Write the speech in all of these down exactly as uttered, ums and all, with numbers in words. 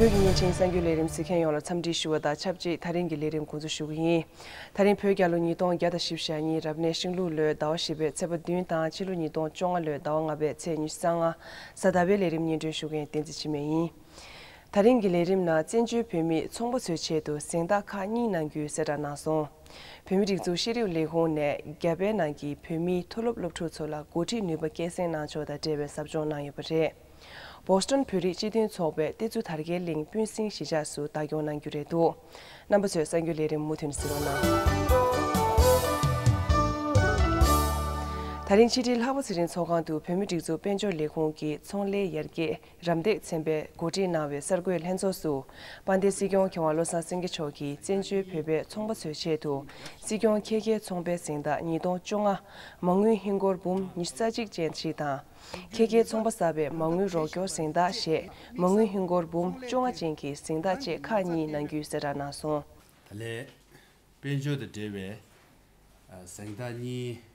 བོད་ཀྱི་བརྙན་འཕྲིན་གསར་འགྱུར་ལས་རིམ་གཟིགས་མཁན་ཡོངས་ལ་འཚམས་འདྲི་ཞུ་བ་དང་ཆབས་ཅིག་ད་རིང་གི་ལས་རིམ་འགོ་འཛུགས་ཞུ་གི་ཡིན། ད་རིང་བོད་རྒྱལ་ལོ་ཉིས་སྟོང་བརྒྱ་དང་བཞི་བཅུ་ཞེ་གཉིས་རབ་གནས་ཤིང་ལུག་ལོའི་ཟླ་བ་བཞི་པའི་ཚེས་པ་བདུན་དང་ཕྱི་ལོ་ཉིས་སྟོང་བཅོ་ལྔ་ལོའི་ཟླ་བ་ལྔ་པའི་ཚེས་ཉི་ཤུ་རྩ་ལྔ། གཟའ་ཟླ་བའི་ལས་རིམ་སྙན་སྒྲོན་ཞུ་མཁན་བསྟན་འཛིན་འཆི་མེད་ཡིན། ད་རིང་གི་ལས་རིམ་ནང་བཙན་བྱོལ་བོད་མིས་ཚོང་པ་ཚོའི་ཆེད་དུ་གཟེངས་རྟགས་ཁག་གཉིས་གནང་རྒྱུའི་གསལ་བསྒྲགས་གནང་སོང་། བོད་མིའི་སྒྲིག་འཛུགས་ཤེས་རིག་ལས་ཁུངས་ནས་རྒྱ་བལ་ནང་གི་བོད་མིའི་མཐོ་སློབ་སློབ་ཕྲུག་ཚོ་ལ་འགོ་ཁྲིད་ནུས་པ་སྐྱེད་སྲིང་གནང་ཕྱོགས་དང་འབྲེལ་བའི་ཟབ་སྦྱོང་གནང་ཡོད་པ་རེད། བོ་སི་ཊོན་བོད་རིགས་སྤྱི་མཐུན་ཚོགས་པས་ཏེ་ཙུ་དར་རྒྱས་གླིང་སྤུན་སྲིང་གཞིས་ཆགས་སུ་བདག་སྐྱོང་གནང་རྒྱུ་རེད་འདུག། རྣམ་པ་ཚོས་གསར་འགྱུར་ལས་རིམ་མུ་མཐུད་ནས་གཟིགས་རོགས་གནང་། ད་རིང་ཕྱི་དྲིལ་ལྷག་པ་ཚེ་རིང་ཚོགས་ཁང་དུ་བོད་མིའི་སྒྲིག་འཛུགས་དཔལ་འབྱོར་ལས་ཁུངས་ཀྱི་ཚོང་ལས་ཡར་རྒྱས་རམ་འདེགས་ཚན་པས་གོ་སྒྲིག་གནང་བའི་གསར་འགོད་ལྷན་ཚོགས་སུ། དཔལ་ལྡན་སྲིད་སྐྱོང་མཁས་དབང་བློ་བཟང་སེང་གེ་མཆོག་གིས་བཙན་བྱོལ་བོད་པའི་ཚོང་པ་ཚོའི་ཆེད་དུ་སྲིད་སྐྱོང་ཁྱད་མཁས་ཚོང་པའི་གཟེངས་རྟགས་ཉིས་སྟོང་བཅོ་ལྔ། མ་དངུལ་ཧིན་སྒོར་འབུམ་ཉི་ཤུ་རྩ་གཅིག་ཅན་ཞིག་དང་། ཁྱད་མཁས་ཚོང་པ་གསར་པའི་མ་དངུལ་རོགས་སྐྱོར་གཟེངས་རྟགས་ཞེས་མ་དངུལ་ཧིན་སྒོར་འབུམ་བཅོ་ལྔ་ཅན་གྱི་གཟེངས་རྟགས་བཅས་ཁག་གཉིས་གནང་རྒྱུའི་གསལ་བསྒྲགས་གནང་སོང་། ད་ལན། དཔལ་འབྱོར་དང་འབྲེལ་བའི་ཨ་གཟེངས་རྟགས་གཉིས་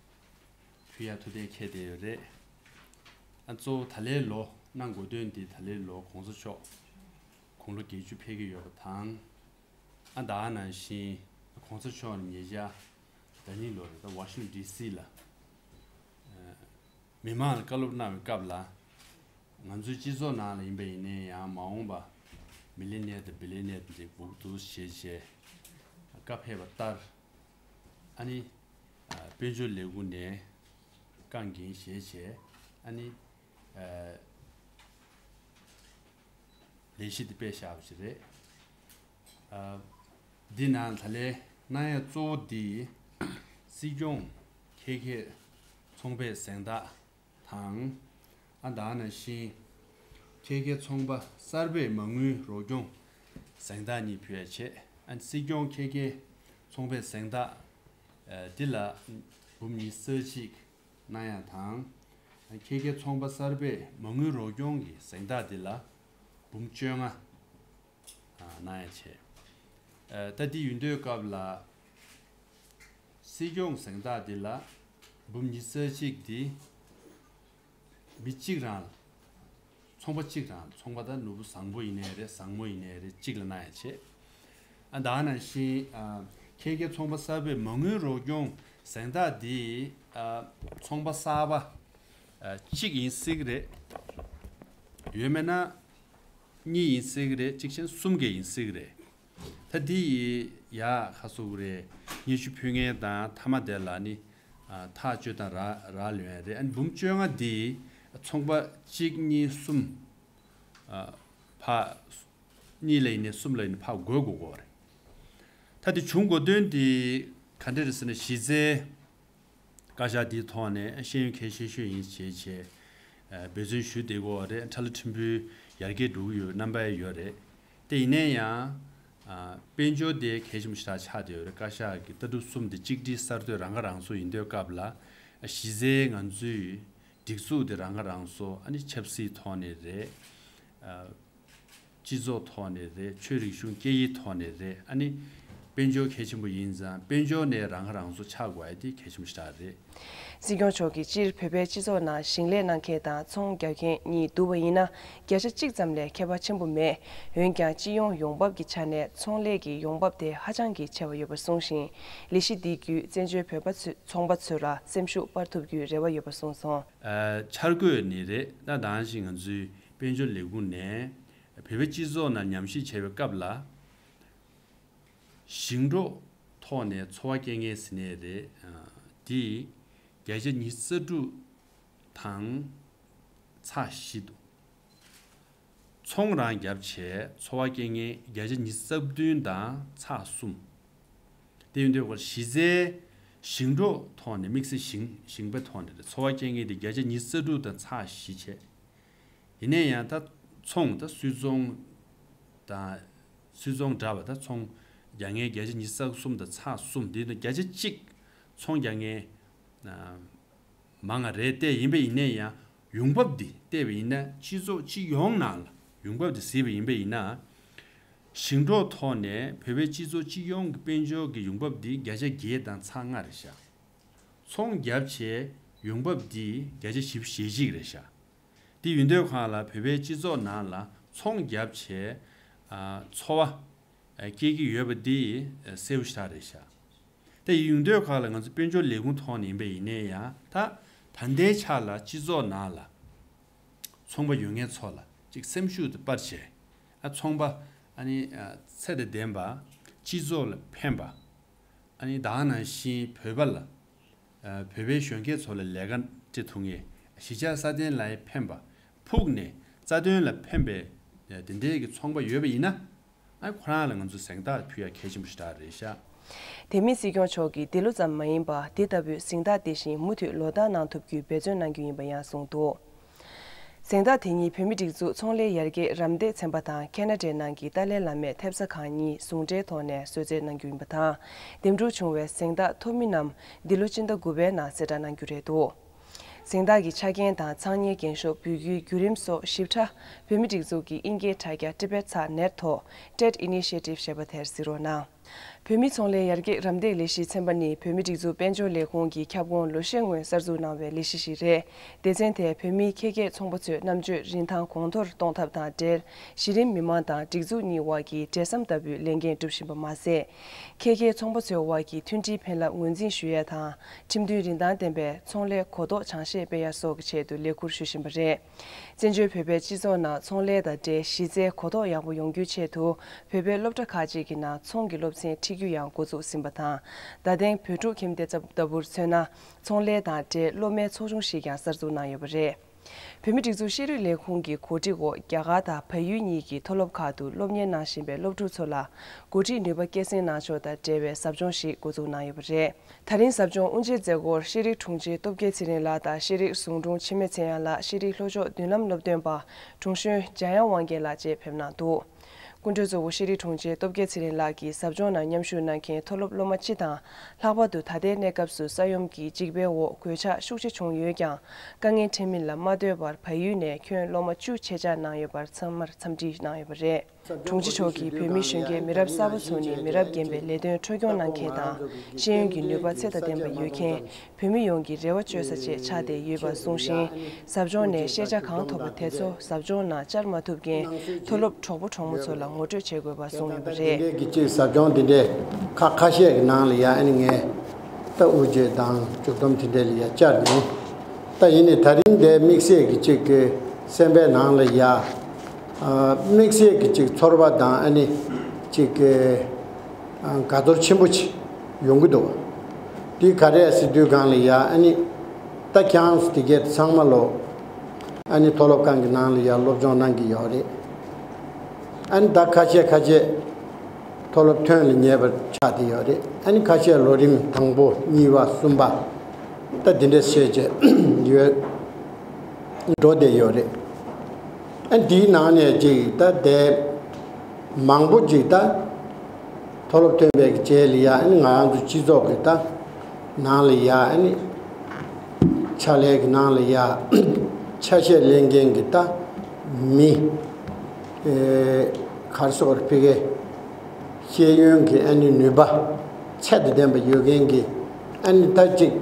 ཕུལ་ཡ་ཐུགས་གཏན་འཁེལ་བསྡད་ཡོད་རེད། ཨ་གཙོ་བོ་ད་ལན་ལོ་གནང་དགོས་དོན་དེ་ད་ལན་ལོ་གོང་ས་མཆོག་དགུང་ལོ་བརྒྱད་ཅུ་ཕེབས་ཀྱི་ཡོད་པ་དང་། ཨ་ད་ག་ནང་བཞིན་གོང་ས་མཆོག་ནས་ཉེ་ཆར་ཟླ་ཉིན་ལོ་རེ་ད་ཝ་ཤིང་ཊོན་ཌི་སི་ལ་ཨ་མི་མང་ལ་བཀའ་སློབ་གནང་བའི་སྐབས་ལ། ང་ཚོའི་སྤྱི་ཚོགས་ནང་ལ་ཡིན་པ་ཡིན་ནའི་ཡང་མ་འོངས་པ་མི་ལི་ནེར་དང་བི་ལི་ནེར་དེ་འདྲའི་འབུབ་འདུག་ཞེས་བྱས་བཀའ་ཕེབས་པ་ལྟར། ཨ་ནི་ཨ་དཔལ་འབྱོར་ལས་ཁུངས་ནས་རྐང་འགན་བཞེས་བྱས་ཨ་ནི་ཨ་ལས་གཞི་དེ་སྤེལ་བཞག་པ་ཞིག་རེད། ཨ་འདི་ནང་ད་ལན་གནང་ཡ་གཙོ་བོ་འདི་སྲིད་སྐྱོང་ཁྱད་མཁས་ཚོང་པའི་གཟེངས་རྟགས་དང་། ཨ་ད་ག་ནང་བཞིན་ཁྱད་མཁས་ཚོང་པ་གསར་པའི་མ་དངུལ་རོགས་སྐྱོང་གཟེངས་རྟགས་གཉིས་ཕུལ་ཡ་བྱས། ཨ་སྲིད་སྐྱོང་ཁྱད་མཁས་ཚོང་པའི་གཟེངས་རྟགས་ཨ་འདི་ལ་འབུམ་ཉི་ཤུ་རྩ་གཅིག་གནང་ཡ་དང་། ཁྱད་མཁས་ཚོང་པ་གསར་པའི་མ་དངུལ་རོགས་སྐྱོང་གི་གཟེངས་རྟགས་འདི་ལ་འབུམ་བཅོ་ལྔ་གནང་ཡ་བྱས། ད་འདི་ཡོད་དུས་སྐབས་ལ་སྲིད་སྐྱོང་གཟེངས་རྟགས་འདི་ལ་འབུམ་ཉི་ཤུ་རྩ་གཅིག་འདི་མི་གཅིག་རང་ཚོང་པ་གཅིག་རང་ཚོང་པ་དང་ནོར་བུ་བཟང་པོ་ཡིན་ནའི་རེད་བཟང་མོ་ཡིན་ནའི་རེད་གཅིག་ལ་གནང་ཡ་བྱས། ཨ་ད་ག་ནང་བཞིན་ཨ་ཁྱད་མཁས་ཚོང་པ་གསར་པའི་མ་དངུལ་རོགས་སྐྱོང་གཟེངས་རྟགས་འདི་ཨ་ཚོང་པ་གསར་པ་ཨ་གཅིག་ཡིན་སྲིད་ཀྱི་རེད། ཡོད་མེད་ན་གཉིས་ཡིན་སྲིད་ཀྱི་རེད། གཅིག་བྱས་ན་གསུམ་གྱི་ཡིན་སྲིད་ཀྱི་རེད། ད་འདི་ཡི་ཡ་ཁ་སོ་གི་རེད། སྙན་ཞུ་ཕུལ་མཁན་དང་མཐའ་མ་དེ་ལ་ནི་ཨ་ཐག་གཅོད་དང་ར་རག་ལོན་ཡ་རེད། ཨ་ནི་འབུམ་བཅོ་ལྔ་འདི་ཚོང་པ་གཅིག་གཉིས་གསུམ་ཨ་ཕ་གཉིས་ལ་ཡིན་ནའི་གསུམ་ལ་ཡིན་ནའི་ཕར་དགོས་དགོས་དགོས་རེད། ད་དེ་བྱུང་དགོས་དོན་དེ་ག་འདྲ་རེད་ཟེར་ན་གཞི་རྩའི་བཀའ་ཤག་འདིའི་ཐོག་ནས་ཤེས་ཡོན་གལ་ཆེ་ཤོས་ཡིན་ཞེས་བྱས་འབད་བརྩོན་ཞུས་བསྡད་ཀྱི་ཡོད་རེད། ཁྲ་ལ་ཕྲན་བུ་ཡར་རྒྱས་འགྲོ་གི་ཡོད་རྣམ་པ་ཡོད་རེད། དེ་ཡིན་ན་ཡང་དཔལ་འབྱོར་དེ་གལ་ཆེན་པོ་ཞེ་དྲག་ཆགས་བསྡད་ཡོད་རེད། བཀའ་ཤག་གི་ལྟ་གྲུབ་གསུམ་དེ་གཅིག་སྒྲིལ་གསར་གཏོད་རང་ཁ་རང་གསོ་ཡིན་དུས་སྐབས་ལ་གཞི་རྩའི་ང་ཚོའི་སྒྲིག་འཛུགས་དེ་རང་ཁ་རང་གསོ་ཨ་ནི་ཆབ་སྲིད་ཐོག་ནས་རེད། སྤྱི་ཚོགས་ཐོག་ནས་རེད། ཆོས་རིག་གཞུང་སྐད་ཡིག་ཐོག་ནས་རེད། ཨ་ནི་དཔལ་འབྱོར་གལ་ཆེན་པོ་ཡིན་ཙང་དཔལ་འབྱོར་ནས་རང་ཁ་རང་གསོ་ཆགས་དགོས་ཡ་དེ་གལ་ཆེན་པོ་ཞེ་དྲག་རེད། སྲིད་སྐྱོང་མཆོག་གིས་སྤྱིར་བོད་པའི་སྤྱི་ཚོགས་ནང་ཞིང་ལས་གནང་མཁན་དང་ཚོང་རྒྱག་མཁན་གཉིས་བསྡུར་བ་ཡིན་ན་བརྒྱ་ཆ་གཅིག་ཙམ་ལས་ཁྱད་པར་ཆེན་པོ་མེད། འོན་ཀྱང་སྤྱི་ཡོངས་ཡོང་འབབ་ཀྱི་ཆ་ནས་ཚོང་ལས་ཀྱི་ཡོང་འབབ་དེ་ཧ་ཅང་གི་ཆེ་བ་ཡོད་པར་གསུངས་ཤིང་། ལས་གཞི་འདི་བརྒྱུད་བཙན་བྱོལ་བོད་པ་ཚོ་ཚོང་པ་ཚོ་ལ་སེམས་ཤུགས་སྤར་ཐུབ་རྒྱུའི་རེ་བ་ཡོད་པར་གསུངས་སོང་། ཨ་འཆར་འགོད་ནི་རེད། ད་ནང་བཞིན་ང་ཚོའི་དཔལ་འབྱོར་ལས་ཁུངས་ནས་བོད་པའི་སྤྱི་ཚོགས་ནང་ཉམས་ཞིབ་བྱས་པའི་སྐབས་ལ། ཞིང་འབྲོག་ཐོག་ནས་འཚོ་བ་སྐྱེལ་མཁན་ཟེར་ནའི་རེད། ཨ་འདི་བརྒྱ་ཆ་ཉི་ཤུ་རྩ་དྲུག་དང་ཚེག་བཞི་འདུག། ཚོང་རང་བརྒྱབ་བྱས་འཚོ་བ་སྐྱེལ་མཁན་བརྒྱ་ཆ་ཉི་ཤུ་རྩ་བདུན་དང་ཚེག་གསུམ། དེ་ཡིན་དུས་གཞི་རྩའི་ཞིང་འབྲོག་ཐོག་ནས་དམིགས་བསལ་ཞིང་ཞིང་པའི་ཐོག་ནས་རེད། འཚོ་བ་སྐྱེལ་མཁན་དེ་བརྒྱ་ཆ་ཉི་ཤུ་རྩ་དྲུག་དང་ཚེག་བཞི་བྱས། ཡིན་ན་ཡང་ད་ཚོང་ད་སུད་ཚོང་དང་སུད་ཚོང་འདྲ་བ་ད་ཚོང་རྒྱག་མཁན་བརྒྱ་ཆ་ཉི་ཤུ་རྩ་གསུམ་དང་ཚེག་གསུམ། དེ་ནི་བརྒྱ་ཆ་གཅིག་ཚོང་རྒྱག་མཁན་མང་ང་རེད། དེ་ཡིན་པ་ཡིན་ན་ཡང་ཡོང་འབབ་འདི་བལྟས་པ་ཡིན་ན་སྤྱི་ཚོགས་སྤྱི་ཡོངས་ནང་ལ་ཡོང་འབབ་འདི་གཟིགས་པ་ཡིན་པ་ཡིན་ན། ཞིང་འབྲོག་ཐོག་ནས་བོད་པའི་སྤྱི་ཚོགས་སྤྱི་ཡོངས་ཀྱི་དཔལ་འབྱོར་གྱི་ཡོང་འབབ་འདི་བརྒྱ་ཆ་བརྒྱད་དང་ཚེག་ལྔ་རེད་ཤག། ཚོང་བརྒྱབ་བྱས་ཡོང་འབབ་འདི་བརྒྱ་ཆ་བཞི་བཅུ་ཞེ་གཅིག་རེད་ཤག། དེ་ཡིན་དུས་གང་ལ་བོད་པའི་སྤྱི་ཚོགས་ནང་ལ་ཚོང་བརྒྱབ་བྱས་ ཚོར་བ་སྐྱེ་གི་ཡོད་པ་འདི་གསལ་པོ་ཞེ་དྲག་རེད་ཤག་དེ་ཡིན་དུས་ཁག་ལ་ང་ཚོ་དཔལ་འབྱོར་ལས་ཁུངས་ཐོག་ནས་ཡིན་པ་ཡིན་ནའི་ཡང་ད་ད་ལྟའི་ཆ་ལ་སྤྱི་ཚོགས་ནང་ལ་ཚོང་པ་ཡོད་མཁན་ཚོ་ལ་ཅིག་སེམས་ཤུགས་དེ་སྤར་བྱས། ཨ་ཚོང་པ་ཨ་ནི་ཚད་དང་ལྡན་པ། སྤྱི་ཚོགས་ལ་ཕན་པ། ཨ་ནི་ད་ག་ནང་བཞིན་བོད་པ་ལ་བོད་པའི་གཞོན་སྐྱེས་ཚོ་ལ་ལས་ཀ་སྤྲད་ཐུབ་མཁན། གཞིས་ཆགས་སྲ་བརྟན་ལ་ཕན་པ། ཕུགས་ནས་རྩ་དོན་ལ་ཕན་པའི་དེ་འདྲའི་གི་ཚོང་པ་ཡོད་པ་ཡིན་ན། ཨ་ཁོ་རང་ལ་ང་ཚོ་གཟེངས་རྟགས་ཕུལ་ཡ་གལ་ཆེན་པོ་ཞེ་དྲག་རེད་ཤག་དེ་མིན་སྲིད་སྐྱོང་མཆོག་གིས་འདི་ལོ་ཙམ་མ་ཡིན་པར་འདི་ལྟ་བུའི་གཟེངས་རྟགས་དེ་བཞིན་མུ་མཐུད་ལོ་ལྟར་གནང་ཐུབ་རྒྱུའི་འབད་བརྩོན་གནང་རྒྱུ་ཡིན་པ་ཡང་གསུངས་འདུག་གཟེངས་རྟགས་དེ་ཉིད་བོད་མིའི་སྒྲིག་འཛུགས་ཚོང་ལས་ཡར་རྒྱས་རམ་འདེགས་ཚན་པ་དང་ཁེ་ན་ཌའི་ནང་གི་ཏཱ་ལའི་བླ་མའི་ཐེབས་རྩ་ཁང་གཉིས་ཟུང་འབྲེལ་ཐོག་ནས་གསོལ་སྩལ་གནང་རྒྱུ་ཡིན་པ་དང་། འདེམས་སྒྲུག་བྱུང་བའི་གཟེངས་རྟགས་ཐོབ་མི་རྣམས་འདི་ལོ་སྤྱི་ཟླ་དགུ་པའི་ནང་གསལ་བསྒྲགས་གནང་རྒྱུ་རེད་འདུག་གཟེངས་རྟགས་ཀྱི་ཆ་རྐྱེན་དང་། འཚང་སྙན་འགེངས་ཤོག་འབུལ་རྒྱུའི་བརྒྱུད་རིམ་སོགས་ཞིབ་ཕྲ་བོད་མིའི་སྒྲིག་འཛུགས་ཀྱི་ཨིན་སྐད་དྲ་རྒྱ་ཊི་བེཊ་ཚག་ནེཊ་ཐོག Tet Initiative ཞེས་པ་དེར་གཟིགས་རོགས་གནང་། བོད་མིའི་ཚོང་ལས་ཡར་རྒྱས་རམ་འདེགས་ལས་གཞིའི་ཚན་པ་ནི་བོད་མིའི་སྒྲིག་འཛུགས་དཔལ་འབྱོར་ལས་ཁུངས་ཀྱི་ཁྱབ་ཁོངས་ལོ་ཤས་སྔོན་གསར་འཛུགས་གནང་བའི་ལས་གཞི་ཞིག་རེད། སྡེ་ཚན་དེས་བོད་མིའི་ཁྱད་ཁྱད་ཚོང་པ་ཚོའི་རྣམ་དཔྱོད་རིན་ཐང་གོང་མཐོར་གཏོང་ཐབས་དང་འབྲེལ། གཞི་རིམ་མི་མང་དང་སྒྲིག་འཛུགས་གཉིས་དབར་གྱི་འབྲེལ་ཟམ་ལྟ་བུའི་ལས་འགན་སྒྲུབ་བཞིན་པ་མ་ཟད། ཁྱད་ཁྱད་ཚོང་པ་ཚོའི་དབར་གྱི་མཐུན་སྒྲིལ་ཕན་རླབས་ངོས་འཛིན་ཞུ་ཡ་དང་། ཁྲིམས་མཐུན་རིན་ཐང་ལྡན་པའི་ཚོང་ལས་གོ་རྟོགས་སྦྱང་ཤེས་སྤེལ་ཡ་སོགས་ཀྱི་ཆེད་དུ་ལས་ཁུར་ཞུ་བཞིན་པ་རེད། བཙན་བྱོལ་བོད་པའི་སྤྱི་ཚོགས་ནང་ཚོང་ལས་དང་འབྲེལ་གཞི་རྩའི་གོ་རྟོགས་ཡག་པོ་ཡོང་རྒྱུའི་ཆེད་དུ། བོད་པའི་སློབ་གྲྭ་ཁག་ཅིག་གི་ནང་ཚོང་གི་སློབ་ཚན་ཁྲིད་རྒྱུ་ཡང་འགོ་འཛུགས་ཟིན་པ་དང་། རྡ་སྟེང་བོད་ཕྲུག་ཁྱིམ་སྡེ་ལྟ་བུར་མཚོན་ན། ཚོང་ལས་དང་འབྲེལ་སློབ་མའི་ཚོགས་ཆུང་ཞིག་ཀྱང་གསར་འཛུགས་གནང་ཡོད་པ་རེད། བོད་མིའི་སྒྲིག་འཛུགས་ཤེས་རིག་ལས་ཁུངས་ཀྱི་གོ་སྒྲིག་འོག་རྒྱ་གར་དང་བལ་ཡུལ་གཉིས་ཀྱི་མཐོ་སློབ་ཁག་ཏུ་སློབ་གཉེར་གནང་བཞིན་པའི་སློབ་ཕྲུག་ཚོ་ལ་འགོ་ཁྲིད་ནུས་པ་སྐྱེད་སྲིང་གནང་ཕྱོགས་དང་འབྲེལ་བའི་ཟབ་སྦྱོང་ཞིག་འགོ་འཛུགས་གནང་ཡོད་པ་རེད། ད་རིང་ཟབ་སྦྱོང་དབུ་འབྱེད་མཛད་སྒོར་ཤེས་རིག་དྲུང་ཆེ་སྟོབས་རྒྱལ་ཚེ་རིང་ལགས་དང་ཤེས་རིག་ཟུང་དྲུང་འཆི་མེད་ཚེ་དབྱངས་ལགས། ཤེས་རིག་ལྷོ་ཕྱོགས་མདུན་ལམ་སློབ་སྟོན་པ་དྲུང་གཞོན་འཇམ་དབྱངས་དབང་རྒྱལ་ལགས་བཅས་ཕེབས་གནང་འདུག་སྐུ་མགྲོན་གཙོ་བོ་ཤེས་རིག་དྲུང་ཆེ་སྟོབས་རྒྱལ་ཚེ་རིང་ལགས་ཀྱིས་ཟབ་སྦྱོང་ནང་མཉམ་ཞུགས་གནང་མཁན་མཐོ་སློབ་སློབ་མ་སྤྱི་དང་། ལྷག་པར་དུ་ད་ལྟའི་གནས་སྐབས་སུ་ས་ཡོམ་གྱི་འཇིགས་པའི་འོག་གོད་ཆག་ཤུགས་ཆེ་བྱུང་ཡོད་ཀྱང་། དཀའ་ངལ་འཕྲད་མིན་ལ་མ་ལྟོས་པར་བལ་ཡུལ་ནས་ཁྱོན་སློབ་མ་བཅུ་ཆེད་བཅར་གནང་ཡོད་པར་ཚང་མར་འཚམས་འདྲི་གནང་ཡོད་པ་རེད། དྲུང་ཆེ་མཆོག་གིས་བོད་མིའི་གཞོན་སྐྱེས་མི་རབས་གསར་པ་ཚོ་ནི་མི་རབས་རྒན་པའི་ལས་དོན་འཕྲོ་སྐྱོང་གནང་མཁན་དང་། ཤེས་ཡོན་གྱི་ནུས་པ་ཚད་དང་ལྡན་པ་ཡོད་མཁན། བོད་མི་ཡོངས་ཀྱི་རེ་བ་བཅོལ་ས་བཅས་ཆགས་བསྡད་ཡོད་པ་གསུངས་ཤིང་། ཟབ་སྦྱོང་ནས་ཤེས་བྱ་གང་ཐོབ་པ་དེ་ཚོ་ཟབ་སྦྱོང་ནང་བཅར་མ་ཐུབ་མཁན་མཐོ་སློབ་གྲོགས་པོ་གྲོགས་མོ་ཚོ་ལ་ངོ་སྤྲོད་བྱེད་དགོས་པ་གསུངས་ཡོད་པ་རེད། འདི་འདྲའི་གི་ཅིག་ཟབ་སྦྱོང་འདི་འདྲའི་ཁག་ཁ་ཤས་ཀྱི་ནང་ལ་ཡ་ཨ་ནི་ངས་ད་དབུ་འབྱེད་དང་མཇུག་སྡོམ་དེ་འདྲའི་ལ་ཡ་བཅར་མྱོང་། ད་ཡིན་ནའི་ད་རིང་འདའི་དམིགས་བསལ་གྱི་ཅིག་གི་སེམས་པའི་ནང་ལ་ཡ། ཨ་དམིགས་བསལ་གྱི་ཅིག་ཚོར་བ་དང་ཨ་ནི་ཅིག་གི་ཨ་དགའ་ཚོར་ཆེན་པོ་ཅིག་ཡོང་གི་འདུག་དེ་ག་རེ་ཟེར་དུས་སྒང་ལ་ཡ་ཨ་ནི་ད་ཁྱེད་རང་ཚོ་དེ་གས་ཚང་མ་ལོ་ཨ་ནི་མཐོ་སློབ་ཁང་གི་ནང་ལ་ཡ་སློབ་སྦྱོང་གནང་གི་ཡོད་རེད། ཨ་ནི་ད་ཁ་ཤས་ཁ་ཤས་མཐོ་སློབ་ཐོན་ལ་ཉེ་བར་ཆགས་བསྡད་ཡོད་རེད། ཨ་ནི་ཁ་ཤས་ལོ་རིམ་དང་པོ་གཉིས་པ་གསུམ་པ་ད་དེ་འདྲ་བྱས་བྱས་ཡོད། འགྲོ་བསྡད་ཡོད་རེད། ཨ་འདིའི་ནང་ནས་ཅིག་ད་དེ་མང་པོ་ཅིག་ད་མཐོ་སློབ་ཐོན་པའི་རྗེས་ལ་ཡ་ཨ་ནི་ང་རང་ཚོ་སྤྱི་ཚོགས་ཀྱི་ད་ནང་ལ་ཡ་ཨ་ནི་ཕྱག་ལས་ཀྱི་ནང་ལ་ཡ་ཆ་ཤས་ལེན་མཁན་གྱི་ད་མི་ཨེ་ག་རེ་ཟེར་དགོས་རེད། ཕ་གི་ཤེས་ཡོན་གྱི་ཨ་ནི་ནུས་པ་ཚད་དང་ལྡན་པ་ཡོད་མཁན་གྱི་ཨ་ནི་ད་ཅིག་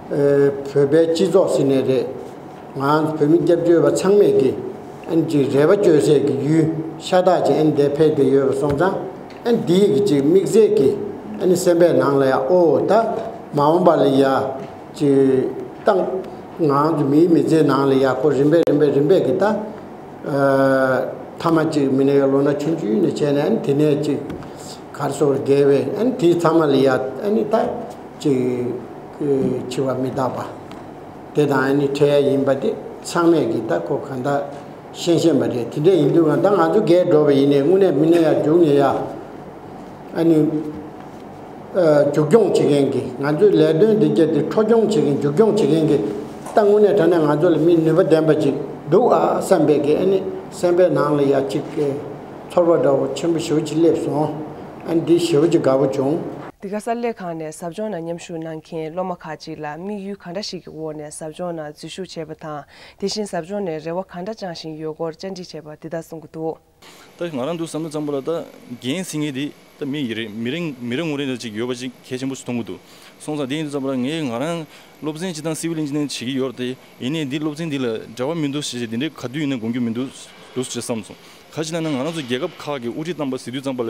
ཨེ་བོད་པའི་སྤྱི་ཚོགས་ཟེར་ནའི་རེད། ང་བོད་མི་སྐྱབས་བཅོལ་བ་ཚང་མས་ཀྱི་ཨ་ནི་ཅིག་རེ་བ་བཅོལ་སའི་གི་ཡུལ་ཤ་སྟག་ཅིག་ཨ་ནི་འདིར་ཕེབས་བསྡད་ཡོད་པ་སོང་ཙང་། ཨ་ནི་འདིའི་གི་ཅིག་དམིགས་བསལ་གྱི་ཨ་ནི་སེམས་པའི་ནང་ལ་ཡ་ཨོ་ད་མ་འོངས་པ་ལ་ཡ་ཅིག་ད་ང་ཚོ་མིའི་མི་ཚེའི་ནང་ལ་ཡ་ཁོ་རིམ་པས་རིམ་པས་རིམ་པས་གི་ད་ཨ་ཐ་མ་ཅིག་མིན་ན་ཡང་ལོ་ན་ཆུང་ཆུང་ནས་བྱས་ནས་ཨ་ནི་དེ་ནས་ཅིག་ག་རེ་ཟེར་དགོས་རེད། ཨ་ནི་དེའི་ཚང་མ་ལ་ཡ་ཨ་ནི་ད་ཅིག་འཆི་བ་མི་རྟག་པ་དེ་དང་ཨ་ནི་འཕྲད་ཡ་ཡིན་པ་དེ་ཚང་མས་ཀྱི་ད་ཁོ་གང་ལྟར་ཤེས་ཤེས་པ་རེད། དེ་འདྲ་ཡིན་དུས་ང་ད་ང་ཚོ་རྒས་འགྲོ་བ་ཡིན་ནའི་དངོས་གནས་མི་ནས་ཡ་རྒྱུགས་ནས་ཡ་ཨ་ནི་ཨ་མཇུག་སྐྱོང་བྱེད་མཁན་གྱི་ང་ཚོའི་ལས་དོན་འདི་གྱད་དེ་འཕྲོ་སྐྱོང་བྱེད་མཁན་མཇུག་སྐྱོང་བྱེད་མཁན་གྱི་ད་དངོས་གནས་དྲང་གནས་ང་ཚོ་ལ་མི་ནུས་པ་ལྡན་པ་ཅིག་འདུག་ཨ་བསམ་པའི་གི་ཨ་ནི་སེམས་པའི་ནང་ལ་ཡ་ཅིག་ཚོར་བ་འདྲ་བོ་ཆེན་པོ་ཞེ་པོ་ཅིག་སླེབས་སོང་། ཨ་ནི་འདི་ཞེ་པོ་ཅིག་དགའ་པོ་བྱུང་། འདི་ག་གསར་ལས་ཁང་ནས་ཟབ་སྦྱོང་ནང་མཉམ་ཞུགས་གནང་མཁན་སློབ་མ་ཁག་ཅིག་ལ་དམིགས་ཡུལ་གང་འདྲ་ཞིག་གི་འོག་ནས་ཟབ་སྦྱོང་ནང་འཛུལ་ཞུགས་བྱས་པ་དང་། དེ་བཞིན་ཟབ་སྦྱོང་ནས་རེ་བ་གང་འདྲ་བཅངས་བཞིན་ཡོད་སྐོར་བཅར་འདྲི་བྱས་པར་འདི་ལྟར་གསུང་གི་འདུག་ད་ང་རང་འདུག་བསམ་དུས་ཙམ་པ་ལ་ད་འགན་འཛིན་མཁན་དེ་ད་མི་ཡི་རེ་མི་རེ་མི་རེ་ངོ་རེ་ལ་ཅིག་ཡོད་པ་ཅིག་གལ་ཆེན་པོ་ཞིག་མཐོང་གི་འདུག་སོང་ཙང་དེ་ཡིན་དུས་ཙམ་པ་ལ་ངས་ང་རང་སློབ་ཚན་སྤྱི་དང་སི་ཝིལ་ཨིན་ཇི་ནི་ཡར་བྱེད་ཀྱི་ཡོད་རེད་དེ། ཡིན་ནའི་འདི་སློབ་ཚན་འདི་ལ་འབྲེལ་བ་མི་འདུག་ཞེས་འདི་འདྲའི་ག་དུས་ཡིན་ན་དགོངས་རྒྱུ་མི་འདུག་འདུག་ཅེས་བསམ་སོང་ ག་ཅི་ན་ན་ང་རང་ཚོ་རྒྱལ་ཁབ་ཁག་གི་དབུ་ཁྲིད་བཏང་པ་ཟེར་དུས་ཙམ་པ་ལ་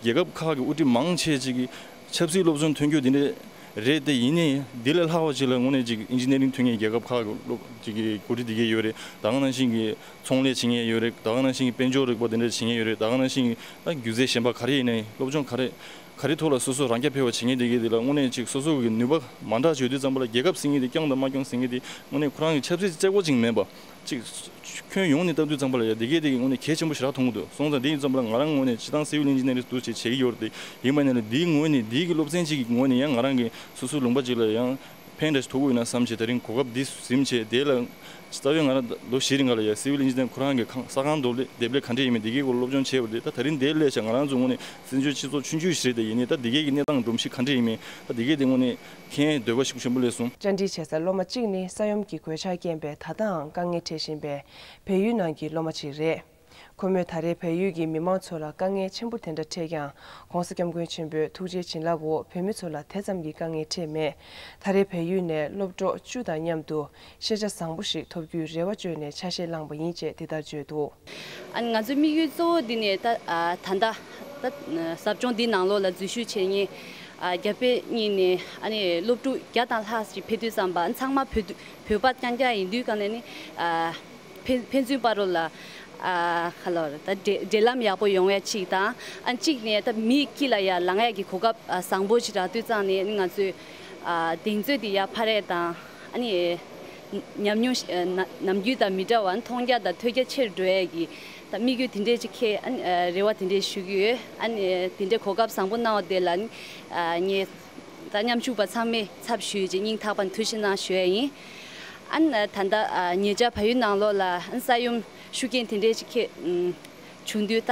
རྒྱལ་ཁབ་ཁག་གི་དབུ་ཁྲིད་མང་ཆེ་ཅིག་གིས་ཆབ་སྲིད་སློབ་སྦྱོང་ཐོན་རྒྱུ་འདི་འདྲ་རེད་དེ། ཡིན་ནའི་འདི་ལས་ལྷག་པ་ཅིག་ལ་དངོས་གནས་ཅིག་ཨིན་ཇི་ནི་ཡ་རིང་ཐོན་མཁན་རྒྱལ་ཁབ་ཁག་གི་སློབ་ཅིག་གི་འགོ་ཁྲིད་འདི་གས་ཡོད་རེད། ད་ག་ནང་བཞིན་གྱི་ཚོང་ལས་བྱེད་མཁན་ཡོད་རེད། ད་ག་ནང་བཞིན་གྱི་དཔལ་འབྱོར་རིག་པ་འདི་འདྲ་བྱེད་མཁན་ཡོད་རེད། ད་ག་ནང་བཞིན་གྱི་ད་སྒྱུ་རྩལ་གཞན་པ་ག་རེ་ཡིན་ནའི་སློབ་སྦྱོང་ག་རེ་ག་རེ་ཐོག་ལ་སོ་སོ་རང་རྐྱ་འཕེར་བ་བྱེད་མཁན་དེ་གས་དེ་ལ་དངོས་གནས་ཅིག་སོ་སོ་གི་ནུས་པ་མ་འདྲ་བྱེད་དུས་ཙམ་པ་ལ་རྒྱལ་ཁབ་ཟེར་མཁན་དེ་སྐྱོང་དང་མ་སྐྱོང་ཟེར་མཁན་དེ་དངོས་གནས་ཁོ་རང་གི་ཆབ་སྲིད་གཅིག་པ་ཅིག་མིན་པ། ཅིག་ཁྱོན་ཡོངས་ནས་བལྟ་དུས་ཙམ་པ་ལ་ཡ་འདི་གས་དེ་གི་དངོས་གནས་གལ་ཆེན་པོ་ཞེ་དྲག་མཐོང་གི་འདུག་སོང་ཙང་དེ་ཡིན་ཙམ་པ་ལ་ང་རང་ངོས་ནས་སྤྱིར་བཏང་སི་ཝིལ་ཨིན་ཇི་ནི་ཡ་རིང་འདུག་ཅེས་བྱེད་ཀྱི་ཡོད་རེད་དེ། ཡིན་པ་ཡིན་ན་འདིའི་ངོས་ནས་འདིའི་གི་སློབ་ཚན་གཅིག་གི་ངོས་ནས་ཡང་ང་རང་གི་སོ་སོའི་ལུང་པ་གཅིག་ལ་ཡང་ཕན་འདྲ་ཞིག་ཐོགས་ཀྱི་ཡོད་ན་བསམ་བྱས། དེ་རིང་གོ་སྐབས་འདི་ཟིན་བྱས་དེ་ལ་རྩ་བའི་ང་རང་ལོ་བཞི་རིང་ག་ལ་ཡ་སི་ཝིལ་ཨིན་ཇི་ནི་ཡ་རིང་ཁོ་རང་གི་ཁང་ས་ཁང་འདོབ་ལས་འདེབས་ལས་ག་འདྲ་ཡིན་མིན་འདི་གའི་སྐོར་སློབ་སྦྱོང་བྱས་པ་རེད། ད་ད་རིང་འདིར་སླེབས་བྱས་ང་རང་ཚོ་ངོས་ནས་བཙན་བྱོལ་སྤྱི་ཚོགས་ཆུང་ཆུང་ཞིག་རེད། དེ་ཡིན་ནའི་ད་འདི་གའི་གི་གནས་སྟངས་སྒྲོམ་གཞི་ག་འདྲ་ཡིན་མིན་ད་འདི་གའི་དེ་དངོས་གནས་མཁྱེན་འདོད་པ་ཤུགས་ཆེན་པོ་སླེབས་སོང་། བཅར་འདྲི་བྱེད་སར་སློབ་མ་གཅིག་ནི་ས་ཡོམ་གྱི་གོད་ཆག་རྐྱེན་པས་ད་ལྟའང་དཀའ་ངལ་འཕྲད་བཞིན་པའི་བལ་ཡུལ་ནང་གི་སློབ་མ་ཅིག་རེད། ཁོ་མོས་ད་རེས་བལ་ཡུལ་གྱི་མི་མང་ཚོ་ལ་དཀའ་ངལ་ཆེན་པོ་དེ་འདྲ་འཕྲད་ཀྱང་། ༸གོང་ས་༸སྐྱབས་མགོན་ཆེན་པོའི་ཐུགས་རྗེའི་བྱིན་རླབས་འོག་བོད་མི་ཚོ་ལ་དེ་ཙམ་གྱི་དཀའ་ངལ་འཕྲད་མེད། ད་རེས་བལ་ཡུལ་ནས་སློབ་གྲོགས་བཅུ་དང་མཉམ་དུ་ཤེས་བྱ་བཟང་པོ་ཞིག་ཐོབ་རྒྱུའི་རེ་བ་བཅོལ་ནས་ཆ་ཤས་བླངས་པ་ཡིན་ཅེས་འདི་ལྟར་བརྗོད་འདུག་ཨ་ནི་ང་ཚོའི་དམིགས་ཡུལ་གཙོ་བོ་འདི་ནས་ད་ཨ་ད་ལྟ་ད་ཟབ་སྦྱོང་འདི་ནང་ལོགས་ལ་འཛུལ་ཞུགས་བྱེད་མཁན་ཨ་རྒྱ་བལ་གཉིས་ནས་ཨ་ནི་སློབ་ཕྲུག་བརྒྱ་དང་ལྷག་ཅིག་ཕེབས་དུས་ཙམ་པ་ཨ་ནི་ཚང་མ་བོད་བོད་པ་རྐྱང་རྐྱང་ཡིན་དུས་གང་ལས་ནི་ཨ་ཕན་ཕན་ཚུན་བར་རོ་ལ་ཨ་ག་ལོར་ད་འབྲེལ་འབྲེལ་ལམ་ཡག་པོ་ཡོང་ཡ་གཅིག་དང་ཨ་ནི་གཅིག་ནས་ད་མི་དཀྱིལ་ལ་ཡ་ལངས་ཡ་གི་གོ་སྐབས་ཨ་བཟང་པོ་ཅིག་རག་དུས་ཙང་ནས་ཨ་ནི་ང་ཚོས་ཨ་གདེང་ཚོད་འདི་ཡ་འཕར་ཡ་དང་ཨ་ནི་ཉམས་མྱོང་ཨ་ན་ནམ་རྒྱུན་དང་མི་འདྲ་བ་མཐོང་རྒྱ་དང་ཐོས་རྒྱ་ཆེར་འགྲོ་ཡ་གི་ད་དམིགས་ཡུལ་དེ་འདྲས་ཅིག་འཁྱེར་ཨ་ནི་ཨ་རེ་བ་དེ་འདྲས་ཞུ་གི་ཡོད། ཨ་ནི་དེ་འདྲས་གོ་སྐབས་བཟང་པོ་གནང་བ་དེ་ལ་ཨ་ནི་ཨ་ངས་ད་མཉམ་ཞུགས་པ་ཚང་མའི་ཚབ་ཞུས་རྗེས་སྙིང་ཐག་པ་ནས་ཐུགས་རྗེ་གནང་ཞུ་ཡ་ཡིན། ཨ་ནི་ད་ལྟ་ཨ་ཉེ་ཆར་བལ་ཡུལ་ནང་ལོགས་ལ་ཨ་ནི་ས་ཡོམ་ཤུགས་རྐྱེན་དེ་འདྲས་ཅིག་ཁེ་ཨུམ་བྱུང་དུས་ད་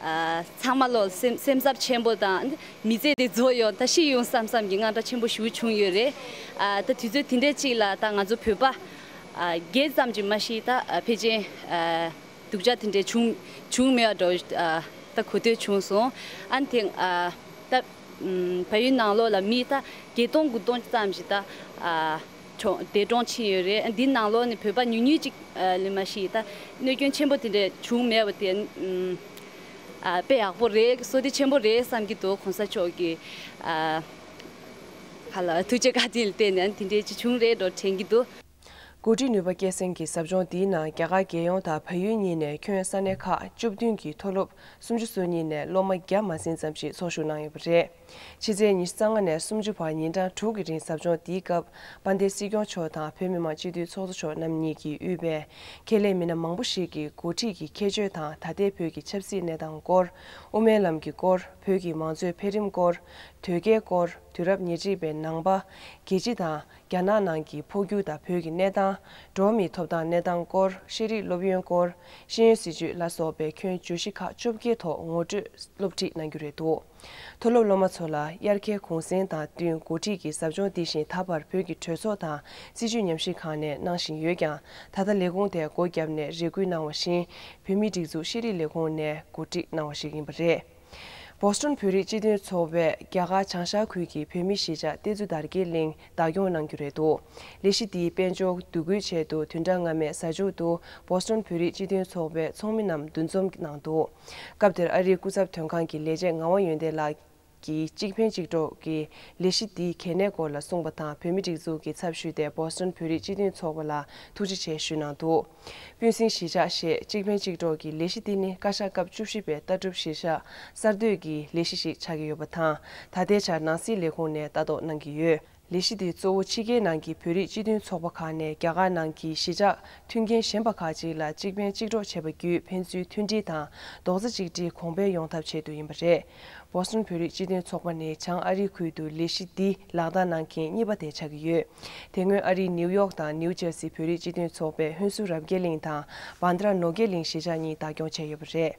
ཨ་ཚང་མ་ལོ་སེམས་སེམས་འཚབ་ཆེན་པོ་དང་མི་ཚེ་དེ་རྫོགས་ཡོང་ད་ཤི་ཡོང་བསམ་བསམ་གྱི་དངངས་སྐྲག་ཆེན་པོ་ཞེ་པོ་བྱུང་ཡོད་རེད། ཨ་ད་དུས་ཚོད་དེ་འདྲས་ཅིག་ལ་ད་ང་ཚོ་བོད་པ་ཨ་སྒེར་ཙམ་གྱིས་མ་གཞི་ད་ཨ་ཕལ་ཆེར་ཨ་སྡུག་ཅག་དེ་འདྲས་བྱུང་བྱུང་མེད་པ་འདྲ་བོ་ཨ་ད་གོ་ཐོས་བྱུང་སོང་། ཨ་ནི་དེ་ཨ་ད་ཨུམ་བལ་ཡུལ་ནང་ལོགས་ལ་མི་ད་བརྒྱད་སྟོང་དགུ་སྟོང་ཙམ་ཞིག་ད་ཨ་གྲོངས་འདས་གྲོངས་ཕྱིན་ཡོད་རེད། ཨ་འདི་ནང་ལོགས་ནས་བོད་པ་ཉུང་ཉུང་ཅིག་ཨ་ལས་མ་གཞི་ད་གནོད་སྐྱོན་ཆེན་པོ་དེ་འདྲས་བྱུང་མེད་པ་དེ་ཨུམ་ཨ་དཔེ་ཡག་པོ་རེད། བསོད་བདེ་ཆེན་པོ་རེད་བསམ་གྱི་འདུག ༸གོང་ས་མཆོག་གི་ཨ་ག་ལ་ཐུགས་རྗེ་བཀའ་དྲིན་ལ་བརྟེན་ནས་དེ་འདྲས་ཅིག་བྱུང་རེད་འགྲོ་དྲན་གྱི་འདུག་འགོ་ཁྲིད་ནུས་པ་སྐྱེད་སྲིང་གི་ཟབ་སྦྱོང་འདིའི་ནང་རྒྱ་གར་རྒྱལ་ཡོངས་དང་བལ་ཡུལ་གཉིས་ནས་ཁྱོན་ས་གནས་ཁག་བཅུ་བདུན་གྱི་མཐོ་སློབ་སུམ་ཅུ་སོ་གཉིས་ནས་སློབ་མ་བརྒྱ་མ་ཟིན་ཙམ་ཞིག་ཚོགས་ཞུགས་གནང་ཡོད་པ་རེད། ཕྱི་ཚེས་ཉི་ཤུ་རྩ་ལྔ་ནས་སུམ་ཅུ་བར་ཉིན་གྲངས་དྲུག་གི་རིང་ཟབ་སྦྱོང་འདིའི་སྐབས་དཔལ་ལྡན་སྲིད་སྐྱོང་མཆོག་དང་བོད་མི་མང་སྤྱི་འཐུས་ཚོགས་གཙོ་མཆོག་རྣམ་གཉིས་ཀྱིས་དབུས་པའི་ཁེ་ལས་མི་སྣ་མང་པོ་ཞིག་གིས་འགོ་ཁྲིད་ཀྱི་ཁྱད་ཆོས་དང་ད་ལྟའི་བོད་ཀྱི་ཆབ་སྲིད་གནས་སྟངས་སྐོར། དབུ་མའི་ལམ་གྱི་སྐོར། བོད་ཀྱི་མང་གཙོའི་འཕེལ་རིམ་སྐོར། དོལ་རྒྱལ་སྐོར། དུས་རབས་ཉེར་གཅིག་པའི་ནང་པ། རྒྱལ་སྤྱི་དང་། རྒྱ་ནག་ནང་གི་འཕོ་འགྱུར་དང་བོད་ཀྱི་གནས་སྟངས། འགྲོ་བ་མིའི་ཐོབ་ཐང་གནས་སྟངས་སྐོར། ཤེས་རིག་སློབ་ཡོན་སྐོར། ཤེས་ཡོན་སྲིད་བྱུས་ལ་སོགས་པའི་ཁྱོན་བརྗོད་གཞི་ཁག་བཅོ་བརྒྱད་ཐོག་ངོ་སྤྲོད་སློབ་ཁྲིད་གནང་རྒྱུ་རེད་འདུག་མཐོ་སློབ་སློབ་མ་ཚོ་ལ་དབྱར་ཁའི་གུང་སེང་དང་བསྟུན་འགོ་ཁྲིད་ཀྱི་ཟབ་སྦྱོང་འདི་བཞིན་ད་བར་བོད་ཀྱི་གྲོས་ཚོགས་དང་སྲིད་བྱུས་ཉམས་ཞིབ་ཁང་ནས་གནང་བཞིན་ཡོད་ཀྱང་། ད་ལྟ་ལས་ཁུངས་དེས་སྒོ་བརྒྱབ་ནས་རེ་སྐུལ་གནང་བ་བཞིན། བོད་མིའི་སྒྲིག་འཛུགས་ཤེས་རིག་ལས་ཁུངས་ནས་གོ་སྒྲིག་གནང་བ་ཞིག་ཡིན་པ་རེད། བོ་སི་ཊོན་བོད་རིགས་སྤྱི་མཐུན་ཚོགས་པས་རྒྱ་གར་བྱང་ཤར་ཁུལ་གྱི་བོད་མིའི་གཞིས་ཆགས་ཏེ་ཛུ་དར་རྒྱས་གླིང་བདག་སྐྱོང་གནང་རྒྱུ་རེད་འདུག་ལས་གཞི་འདིའི་དཔལ་འབྱོར་བསྡུ་སྒོའི་ཆེད་དུ་བདུན་ཕྲག་སྔ་མའི་གཟའ་མཇུག་ཏུ་བོ་སི་ཊོན་བོད་རིགས་སྤྱི་མཐུན་ཚོགས་པའི་ཚོགས་མི་རྣམས་འདུ་འཛོམས་གནང་འདུག་སྐབས་དེར་ཨ་རིའི་སྐུ་ཚབ་དོན་ཁང་གི་ལས་བྱེད་ངག་དབང་ཡོན་ཏན་ལགས་ཀྱིས་གཅིག་ཕན་གཅིག་གྲོགས་ཀྱི་ལས་གཞི་འདིའི་གལ་གནད་སྐོར་ལ་གསུངས་པ་དང་། བོད་མིའི་སྒྲིག་འཛུགས་ཀྱི་ཚབ་ཞུས་ཏེ་བོ་སི་ཊོན་བོད་རིགས་སྤྱི་མཐུན་ཚོགས་པ་ལ་ཐུགས་རྗེ་ཆེ་ཞུས་གནང་འདུག་སྤུན་སྲིང་གཞིས་ཆགས་ཞེས་གཅིག་ཕན་གཅིག་གྲོགས་ཀྱི་ལས་གཞི་འདི་ནི་བཀའ་ཤག་སྐབས་བཅུ་བཞི་པའི་ལྟ་གྲུབ་གཞིར་བཞག་གསར་གཏོད་ཀྱི་ལས་གཞི་ཞིག་ཆགས་ཀྱི་ཡོད་པ་དང་། ད་ལྟའི་ཆར་ནང་སྲིད་ལས་ཁུངས་ནས་ལྟ་རྟོག་གནང་གི་ཡོད། ལས་གཞི་འདི་གཙོ་བོ་ཕྱི་རྒྱལ་ནང་གི་བོད་རིགས་སྤྱི་མཐུན་ཚོགས་པ་ཁག་ནས་རྒྱ་གར་ནང་གི་གཞིས་ཆགས་མཐུན་རྐྱེན་ཞན་པ་ཁག་ཅིག་ལ་གཅིག་ཕན་གཅིག་གྲོགས་བྱས་པ་བརྒྱུད་ཕན་ཚུན་མཐུན་སྒྲིལ་དང་རྡོག་རྩ་གཅིག་སྒྲིལ་གོང་འཕེལ་ཡོང་ཐབས་ཆེད་དུ་ཡིན་པ་རེད། བོ་སི་ཊོན་བོད་རིགས་སྤྱི་མཐུན་ཚོགས་པ་ནི་བྱང་ཨ་རིའི་ཁུལ་དུ་ལས་གཞི་འདི་ལག་བསྟར་གནང་མཁན་གཉིས་པ་དེ་ཆགས་ཀྱི་ཡོད། དེ་སྔོན་ཨ་རིའི་ནིའུ་ཡོག་དང་ནིའུ་ཇར་སི་བོད་རིགས་སྤྱི་མཐུན་ཚོགས་པས་ཧུན་སུར་རབ་རྒྱས་གླིང་དང་བྷན་དྲ་ནོར་རྒྱས་གླིང་གཞིས་ཆགས་གཉིས་བདག་སྐྱོང་བྱས་ཡོད་པ་རེད།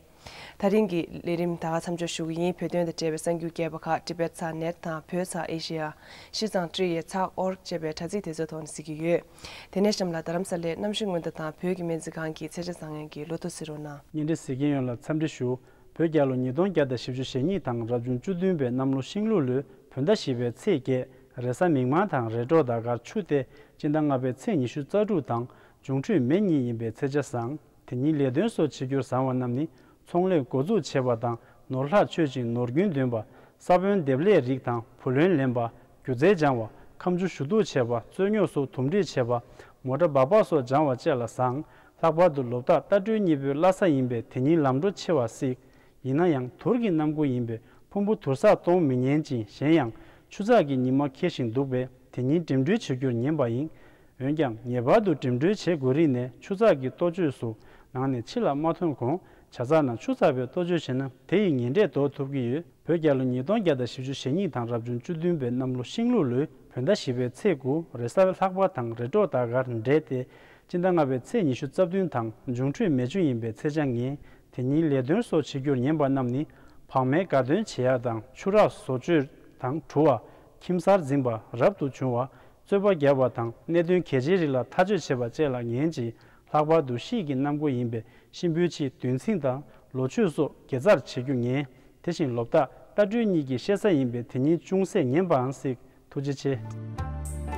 ད་རིང་གི་ལས་རིམ་ད་ག་མཚམས་འཇོག་ཞུ་གི་ཡིན། བོད་དོན་དང་འབྲེལ་བའི་གསར་འགྱུར་རྒྱས་པ་ཁག་ཊི་བེཊ་ཚགས་ནེཊ་དང་བོད་ཚགས་ཨེ་ཤེ་ཡ། གཞིས་གཙང་ཊི་ཨེ་ཚགས་ཨོ་རྒ་ཅེས་པའི་དྲ་ཚིགས་དེ་ཚོའི་ཐོག་ནས་གཟིགས་ཀྱི་ཡོད། དེ་ནས་གཤམ་ལ་རྡ་རམ་ས་ལའི་གནམ་གཤིས་སྔོན་བརྡ་དང་བོད་ཀྱི་སྨན་རྩིས་ཁང་གི་ཚེས་ཆ་བཟང་ངན་གྱི་ལོ་ཐོ་གཟིགས་རོགས་གནང་། བརྙན་འཕྲིན་གཟིགས་མཁན་ཡོངས་ལ་འཚམས་འདྲི་ཞུ། བོད་རྒྱལ་ལོ་ཉིས་སྟོང་བརྒྱ་དང་བཞི་བཅུ་ཞེ་གཉིས་དང་རབ་བྱུང་བཅུ་བདུན་པའི་གནམ་ལོ་ཤིང་ལུག་ལོའི་བོད་ཟླ་བཞི་པའི་ཚེས་བརྒྱད། རེས་གཟའ་མིག་དམར་དང་རེས་གྲོགས་ཟླ་སྐར་ཆུ་སྟེ། སྤྱི་ཟླ་ལྔ་པའི་ཚེས་ཉི་ཤུ་རྩ་དྲུག་དང་འབྱུང་འཕྲོད་མེ་གཉིས་ཡིན་པའི་ཚེས་ཆ་བཟང་། དེ་ཉིད་ལས་དོན་སོགས་བྱེད་རྒྱུར་བཟང་བ་རྣམས་ནི། ཚོང་ལས་འགོ་འཛུགས་བྱེད་པ་དང་། ནོར་ལྷག་ཆོད་ཅིང་ནོར་རྒྱུན་འདོན་པ། ས་བོན་འདེབས་ལས་རིགས་དང་བུ་ལོན་ལེན་པ། སྒྱུ་རྩལ་སྦྱང་བ། ཁ་མཆུ་ཞུ་གཏུག་བྱེད་པ། རྩོད་རྙོག་སོགས་དུམ་སྒྲིག་བྱེད་པ། མོ་ཊ་སྦག་སྦག་སོགས་སྦྱང་བ་བཅས་ལ་བཟང་། ལྷག་པར་དུ་ལོ་རྟགས་རྟ་སྦྲུལ་གཉིས་པོའི་བླ་གཟའ་ཡིན་པས་དེ་ཉིད་ལམ་འགྲོ་ཆེ་བ་སྲིད། ཡིན་ན་ཡང་དུར་གྱི་གནམ་སྒོ་ཡིན་པས་ཕུང་པོ་དུར་བསགས་གཏོང་མི་ཉན་ཅིང་གཞན་ཡང་ཆུ་ཚགས་ཀྱི་ཉི་མ་འཁེལ་ཞིང་འདུག་པས་དེ་ཉིད་འགྲིམ་འགྲུལ་བྱེད་རྒྱུར་ཉན་པ་ཡིན། འོན་ཀྱང་ངེས་པར་དུ་འགྲིམ་འགྲུལ་བྱེད་དགོས་རིགས་ནས་ཆུ་ཚགས་ཀྱི་གཏོ་བཅོས་སུ་ནང་ནས་ཕྱི་ལ་མ་ཐོན་གོང་བྱ་ཚགས་ནང་ཆུ་ཚགས་པའི་གཏོ་བཅོས་བྱས་ན་དེ་ཡི་ཉེས་འབྲས་ཟློག་ཐུབ་ཀྱི་ཡོད། བོད་རྒྱལ་ལོ་ཉིས་སྟོང་བརྒྱ་དང་བཞི་བཅུ་ཞེ་གཉིས་དང་རབ་བྱུང་བཅུ་བདུན་པའི་གནམ་ལོ་ཤིང་ལུག་ལོའི་བོད་ཟླ་བཞི་པའི་ཚེས་དགུ་རེས་གཟའ་ལྷག་པ་དང་རེས་གྲོགས་ཟླ་སྐར་འབྲེལ་ཏེ། སྤྱི་ཟླ་ལྔ་པའི་ཚེས་ཉི་ཤུ་རྩ་བདུན་དང་འབྱུང་འཕྲོད་མེ་བྱུ་ཡིན་པས་ཚེས་ཆ་ངན། དེ་ཉིད་ལས་དོན་སོགས་བྱེད་རྒྱུར་ཉན་པ་རྣམས་ནི། བག་མེད་དགའ་སྟོན་བྱེད་ཡ་དང་ཆུ་རགས་བཟོ་བཅོས་དང་བྲུ་བ། ཁྱིམ་གསར་འཛིན་པ་རབ་ཏུ་བྱུང་བ། རྩོད་པ་བརྒྱབ་པ་དང་གནད་དོན་གལ་ཆེའི་རིགས་ལ་ཐག་གཅོད་བྱེད་པ་བཅས་ལ་ཉན་ཅིང་། ལྷག་པར་དུ་དཔྱིད་ཀྱི་གནམ་སྒོ་ཡིན་པས་གཤིན་པོའི་ཕྱི་བདུན་ཚིགས་དང་ལོ་མཆོད་སོགས་དགེ་རྩར་བྱེད་རྒྱུ་ངན། དེ་བཞིན་ལོ་རྟགས་རྟ་སྦྲུལ་གཉིས་ཀྱི་བཤད་ས་ཡིན་པས་དེ་ཉིད་ཅུང་ཟད་ཉན་པའང་སྲིད། ཐུགས་རྗེ་ཆེ།